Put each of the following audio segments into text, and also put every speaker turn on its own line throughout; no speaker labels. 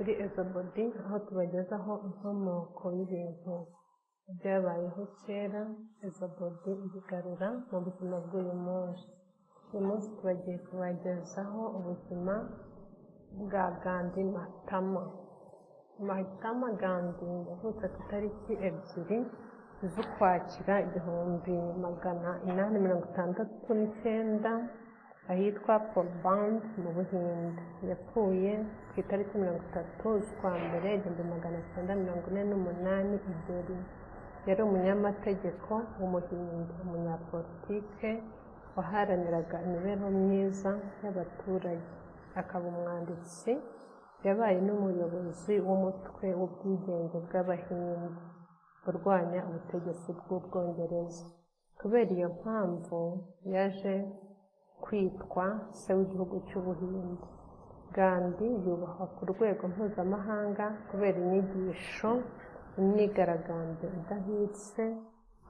Kuri Ezobodi, aho tubagezaho inkomoko y'ibintu byabayeho kera, Ezobodi ibigarura mu buzima bw'uyu munsi. Uyu munsi tubagiye kubagezaho ubuzima bwa Gandhi Mahatma. Mahatma Gandhi yavutse ku itariki 2 z'Ukwakira 1869 ahitwa Porbandar mu Buhinde. Yapfuye ku itariki 30 z'ukwa mbere 1948 i Delhi. Yari umunyamategeko w'Umuhinde, umunyapolitike waharaniraga imibereho myiza y'abaturage, akaba umwanditsi. Yabaye n'umuyobozi w'umutwe w'ubwigenge bw'Abahinde urwanya ubutegetsi bw'Ubwongereza. Kubera iyo mpamvu yaje kwitwa se w'igihugu cy'Ubuhinde. Gandhi yubahwa ku rwego mpuzamahanga kubera inyigisho, imyigaragambyo idahwitse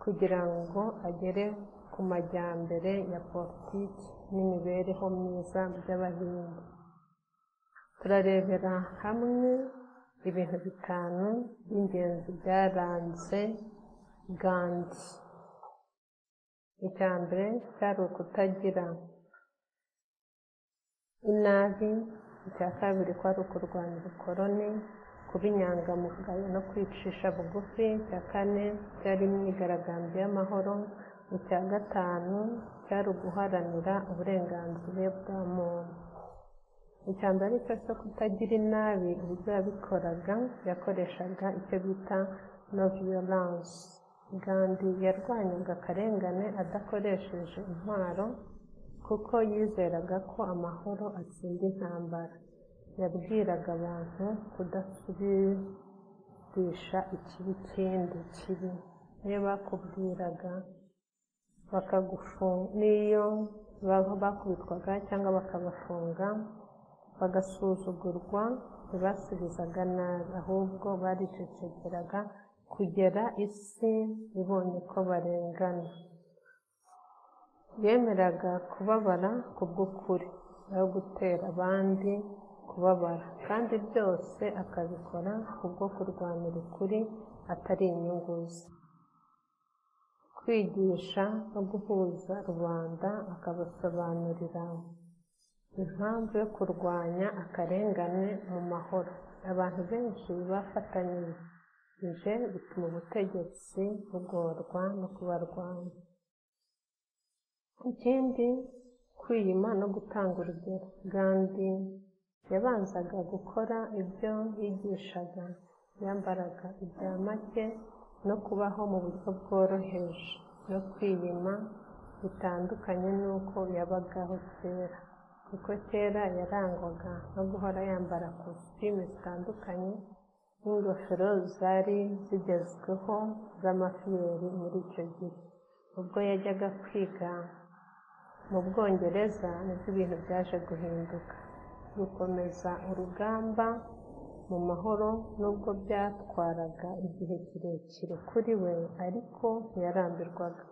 kugira ngo agere ku majyambere ya politiki n'imibereho myiza by'Abahinde. Turarebera hamwe ibintu 5 by'ingenzi byaranze Gandhi. Icya mbere cyari ukutagira inabi, icya kabiri kwari ukurwanya ubukoloni, kuba inyangamugayo no kwicisha bugufi, icya kane cyari imyigaragambyo y'amahoro, icya gatanu cyari uguharanira uburenganzira bwa muntu. Icya mbere aricyo cyo kutagira inabi, uburyo yabikoraga yakoreshaga icyo bita non violence. Gandhi yarwanyaga akarengane adakoresheje intwaro kuko yizeraga ko amahoro atsinda intambara. Yabwiraga abantu kudasubirisha ikibi ikindi kibi. Niyo bakubwiraga n'iyo bakubitwaga cyangwa bakabafunga bagasuzugurwa, ntibasubizaga nabi, ahubwo baricecekeraga kugera isi ibonye ko barengana. Yemeraga kubabara kubw'ukuri aho gutera abandi kubabara, kandi byose akabikora kubwo kurwanira ukuri atari inyungu ze. Kwigisha no guhuza rubanda, akabasobanurira impamvu yo kurwanya akarengane mu mahoro. Abantu benshi bafatanyije bituma ubutegetsi bugorwa no kubarwanya. Ikindi, kwiyima no gutanga urugero. Gandhi yabanzaga gukora ibyo yigishaga, yambaraga ibya make no kubaho mu buryo bworoheje no kwiyima bitandukanye n'uko yabagaho kera, kuko kera yarangwaga no guhora yambara kositimu zitandukanye n'ingofero zari zigezweho z'amafiyeri muri icyo gihe. Ubwo yajyaga kwiga mu Bwongereza nibwo ibintu byaje guhinduka. Gukomeza urugamba mu mahoro nubwo byatwaraga igihe kirekire kuri we, ariko ntiyarambirwaga,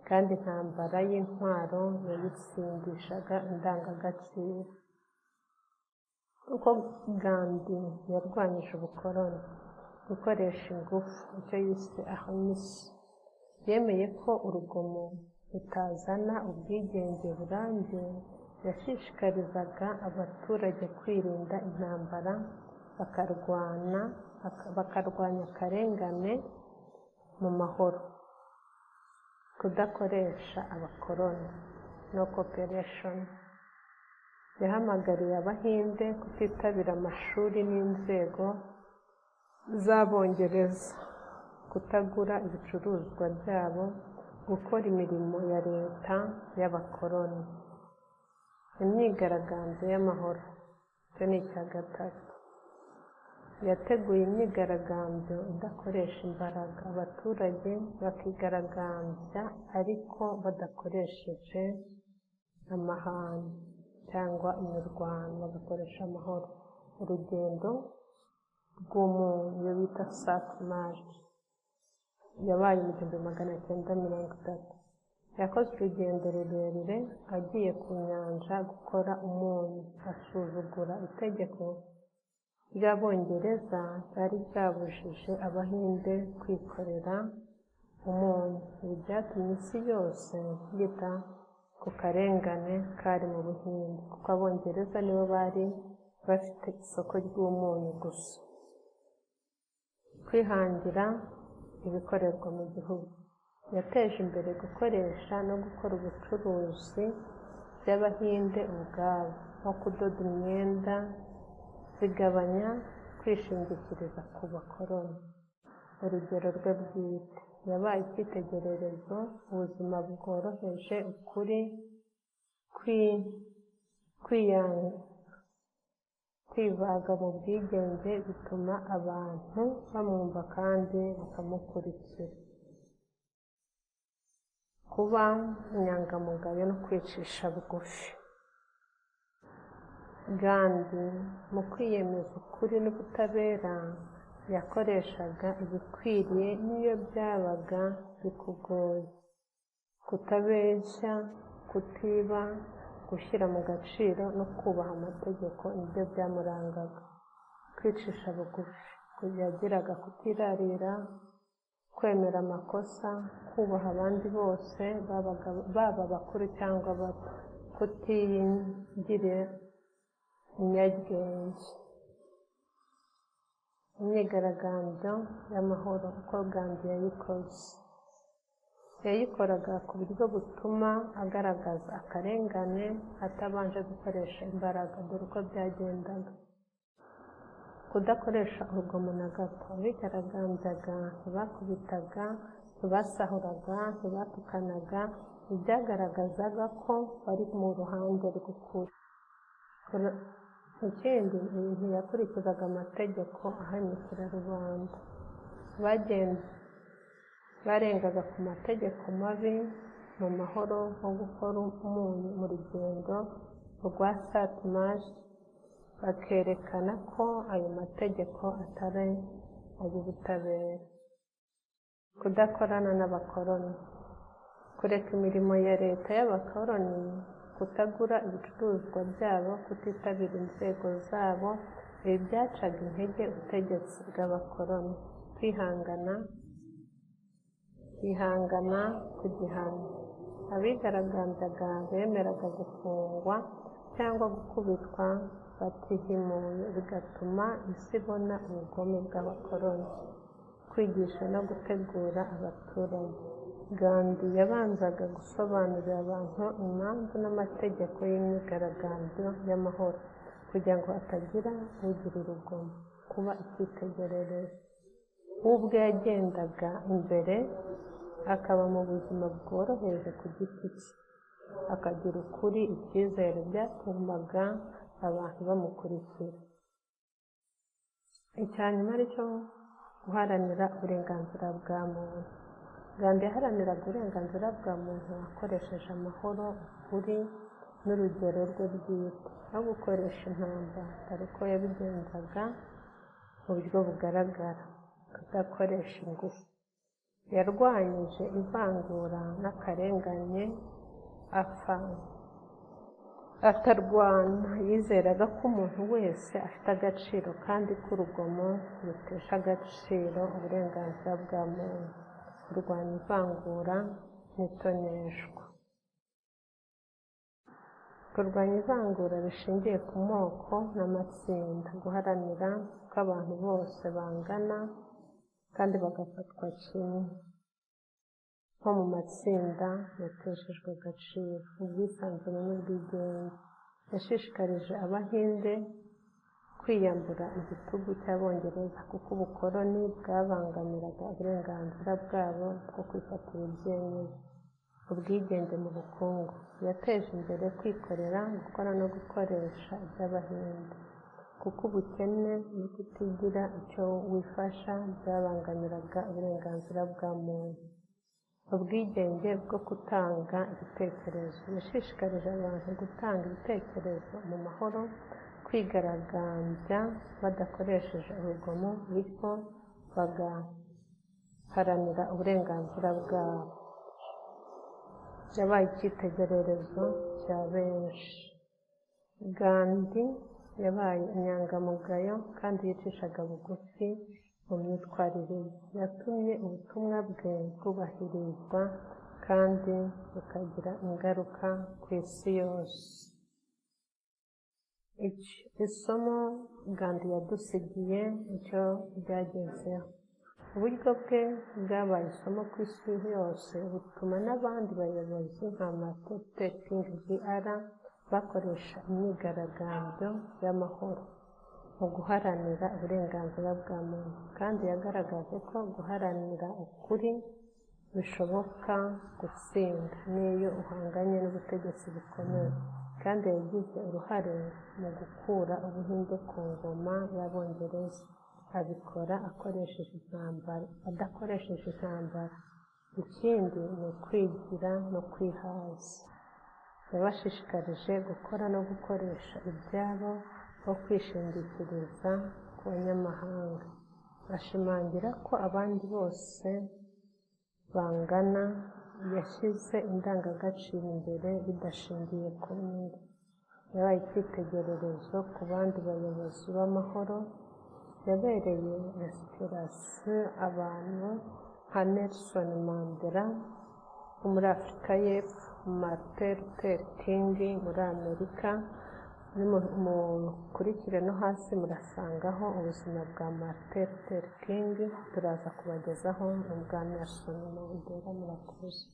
kandi intambara y'intwaro yayitsindishaga indangagaciro. Uko Gandhi yarwanyije ubukoloni: gukoresha ingufu, icyo yise ahimsa. Yemeye ko urugomo rutazana ubwigenge burambye. Yashishikarizaga abaturage kwirinda intambara, bakarwanya akarengane mu mahoro. Kudakoresha abakoloni, no cooperation. Yahamagariye Abahinde kutitabira amashuri n'inzego z'Abongereza, kutagura ibicuruzwa byabo, gukora imirimo ya leta y'abakoloni. Imyigaragambyo y'amahoro, icyo ni icya gatatu. Yateguye imyigaragambyo idakoresha imbaraga, abaturage bakigaragambya ariko badakoresheje amahane cyangwa imirwano, bagakoresha amahoro. Urugendo rw'umunyu bita Salt March yabaye mu 1930. Yakoze urugendo rurerure agiye ku nyanja gukora umunyu, asuzugura itegeko ry'Abongereza ryari ryabujije Abahinde kwikorera umunyu. Ibi byatumye isi yose yita ku karengane kari mu Buhinde, kuko Abongereza nibo bari bafite isoko ry'umunyu gusa. Kwihangira ibikorerwa mu gihugu. Yateje imbere gukoresha no gukora ubucuruzi by'Abahinde ubwabo, nko kudoda imyenda, bigabanya kwishingikiriza ku bakoloni. Urugero rwe bwite: yabaye icyitegererezo, ubuzima bworoheje, ukuri, kwivaga mu bwigenge, bituma abantu bamwumva kandi bakamukurikira. Kuba inyangamugayo no kwicisha bugufi. Gandhi mu kwiyemeza ukuri n'ubutabera, yakoreshaga ibikwiriye n'iyo byabaga bikugoye. Kutabeshya, kutiba, gushyira mu gaciro no kubaha amategeko nibyo byamurangaga. Kwicisha bugufi yagiraga kutirarira, kwemera amakosa, kubaha abandi bose, baba abakuru cyangwa abato, kutigira inyaryenge. Imyigaragambyo y'amahoro, uko Gandhi yayikoze. Yayikoraga ku buryo butuma agaragaza akarengane atabanje gukoresha imbaraga. Dore uko byagendaga: kudakoresha urugomo na gato. Abigaragambyaga ntibakubitaga, ntibasahuraga, ntibatukanaga, ibyagaragazaga ko bari mu ruhande rw'ukuri. Ikindi, ntiyakurikizaga amategeko ahanukira rubanda. Barengaga ku mategeko mabi mu mahoro, nko gukora umunyu mu rugendo rwa Salt March, bakerekana ko ayo mategeko atari ay'ubutabera. Kudakorana n'abakoloni, kureka imirimo ya leta y'abakoloni, kutagura ibicuruzwa byabo, kutitabira inzego zabo, ibi byacaga intege ubutegetsi bw'abakoloni. Kwihangana ku gihano. Abigaragambyaga bemeraga gufungwa cyangwa gukubitwa batihimuye, bigatuma isi ibona ubugome bw'abakoloni. Kwigisha no gutegura abaturage. Gandhi yabanzaga gusobanurira abantu impamvu n'amategeko y'imyigaragambyo y'amahoro, kugira ngo hatagira ugira urugomo. Kuba icyitegererezo. We ubwe yagendaga imbere, akaba mu buzima bworoheje ku giti cye, akagira ukuri, icyizere, byatumaga abantu bamukurikira. Icya nyuma aricyo guharanira uburenganzira bwa muntu. Gandhi yaharaniraga uburenganzira bwa muntu akoresheje amahoro, ukuri n'urugero rwe bwite, aho gukoresha intambara. Dore uko yabigenzaga mu buryo bugaragara: kudakoresha ingufu. Yarwanyije ivangura n'akarengane apfa atarwana. Yizeraga ko umuntu wese afite agaciro kandi ko urugomo rutesha agaciro uburenganzira bwa muntu. Kurwanya ivangura n'itoneshwa. Kurwanya ivangura rishingiye ku moko n'amatsinda. Guharanira ko abantu bose bangana kandi bagafatwa kimwe, nko mu matsinda yateshejwe agaciro. Ubwisanzure n'ubwigenge. Yashishikarije Abahinde kwiyambura igitugu cy'Abongereza, kuko ubukoloni bwabangamiraga uburenganzira bwabo bwo kwifatira ibyemezo. Ubwigenge mu bukungu. Yateje imbere kwikorera, gukora no gukoresha iby'Abahinde, kuko ubukene no kutigira icyo wifasha byabangamiraga uburenganzira bwa muntu. Ubwigenge bwo gutanga ibitekerezo. Yashishikarije abantu gutanga ibitekerezo mu mahoro, kwigaragambya badakoresheje urugomo, bityo bagaharanira uburenganzira bwabo. Yabaye icyitegererezo cya benshi. Gandhi Yabaye inyangamugayo kandi yicishaga bugufi mu myitwarire ye. Yatumye ubutumwa bwe bwubahirizwa kandi bukagira ingaruka ku isi yose. Isomo Gandhi yadusigiye, icyo ryagezeho. Uburyo bwe bwabaye isomo ku isi yose, butuma n'abandi bayobozi nka Martin Luther King Jr. bakoresha imyigaragambyo y'amahoro mu guharanira uburenganzira bwa muntu. Kandi yagaragaje ko guharanira ukuri bishoboka gutsinda n'iyo uhanganye n'ubutegetsi bukomeye. Kandi yagize uruhare mu gukura Ubuhinde ku ngoma y'Abongereza, abikora akoresheje intambara, adakoresheje intambara. Ikindi ni ukwigira no kwihaza. Yabashishikarije gukora no gukoresha ibyabo aho kwishingikiriza ku banyamahanga. Ashimangira ko abandi bose bangana. Yashyize indangagaciro imbere bidashingiye ku nyungu. Yabaye icyitegererezo ku bandi bayobozi b'amahoro. Yabereye inspiration abantu nka Nelson Mandela wo muri Afurika y'Epfo, Martin Luther King muri Amerika. Mukurikire no hasi murasangaho ubuzima bwa Martin Luther King, turaza kubagezaho n'ubwa Nelson Mandela. Murakoze.